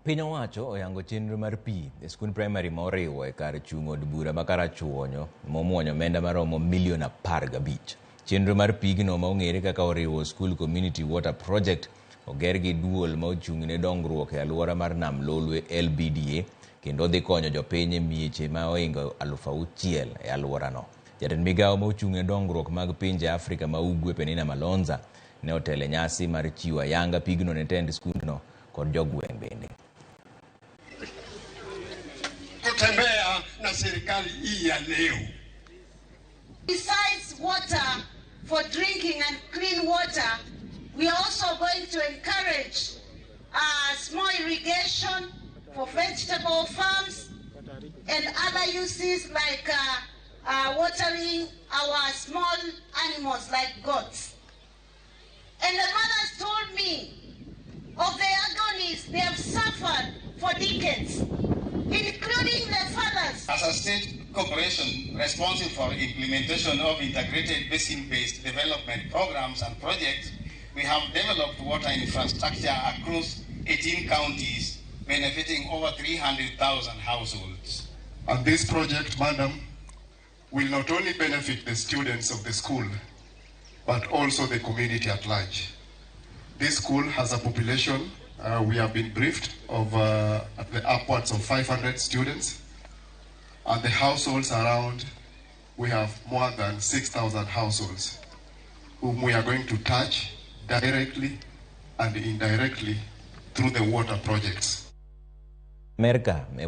Piny owacho oyango chenro mar pi e skund primary ma oriwo e kar chung' od bura ma Karachuonyo momuonyo omenda maromo milion 15. Chenro mar pigno ma ong'ere kaka Oriwo School Community Water Project oger gi duol ma ochung' ne dongruok e alwora mar Nam Lolwe LBDA kendo odhi konyo jopiny e mieche ma ohingo 6,000 e alworano. Jatend migawo ma ochung' ne dongruok mag pinje Afrika ma Ugwe Penina Malonza ne otelo e nyasi mar chiwo ayanga pigno ne tend skundno kod jogweng' bende. Kutembea na serikali hii ya leo. Besides water for drinking and clean water, we are also going to encourage small irrigation for vegetable farms and other uses like watering our small animals like goats. And the mothers told me of the agonies they have suffered for decades, including their fathers. As a state corporation responsible for implementation of integrated basin-based development programs and projects, we have developed water infrastructure across 18 counties, benefiting over 300,000 households. And this project, madam, will not only benefit the students of the school, but also the community at large. This school has a population, we have been briefed, of at the upwards of 500 students. And the households around, we have more than 6,000 households whom we are going to touch directly and indirectly through the water projects. Amerka e